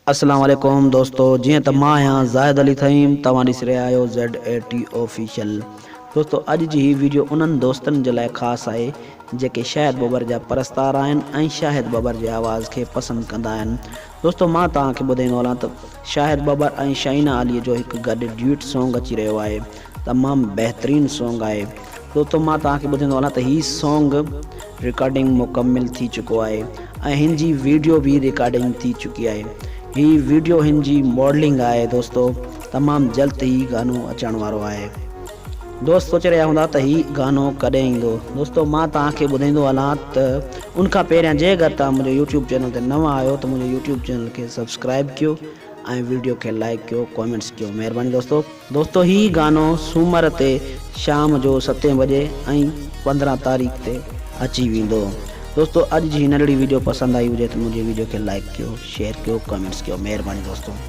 اسلام عليڪم دوستو جيئن ته مان آهيان زاهد علي ٿهيم توهان ڏسي رهيا آهيو زيڊ اي ٽي آفيشل دوستو اڄ جي هي ويڊيو انهن دوستن جي لاء خاص آهي جيڪي شاهد ٻٻر جا پرستار آهن ۽ شاهد ٻٻر جي آواز کي پسند ڪندا آهن دوستو مان توهان کي ٻڌائيندو هلان ته شاهد ٻٻر ۽ شائينا علي جو هڪ گڏ ڊيوٽ سونگ اچي رهيو آهي تمام بهترين سونگ آهي دوستو مان توهان کي ٻڌائيندو هلان ته هي سونگ رڪارڊنگ مڪمل ٿي چڪو آهي ۽ هن جي ويڊيو به رڪارڊنگ ٿي چڪي آهي هي ويڊيو هن جي ماڊلنگ آهي دوستو تمام جلد هي گانو اچڻ وارو آهي دوست سوچي رهيا هوندا ته هي گانو ڪڏهن ايندو دوستو مان توهان کي ٻڌائيندو هلان ته ان کان پهريان جي اگر توهان منهنجي يوٽيوب چينل تي نوان آهيو ته منهنجي يوٽيوب چينل کي سبسڪرائب ڪيو ۽ ويڊيو کي لائيڪ ڪيو ڪامينٽس ڪيو مهرباني دوستو. دوستو هي گانو سومر تي شام جو ستين بجي ۽ 15 تاريخ تي اچي ويندو دوستو اڄ جي هي ننڍڙي ويڊيو پسند آئي هجي ته منهنجي ويڊيو کي لائيڪ ڪيو شيئر ڪيو ڪامينٽس ڪيو مهرباني دوستو.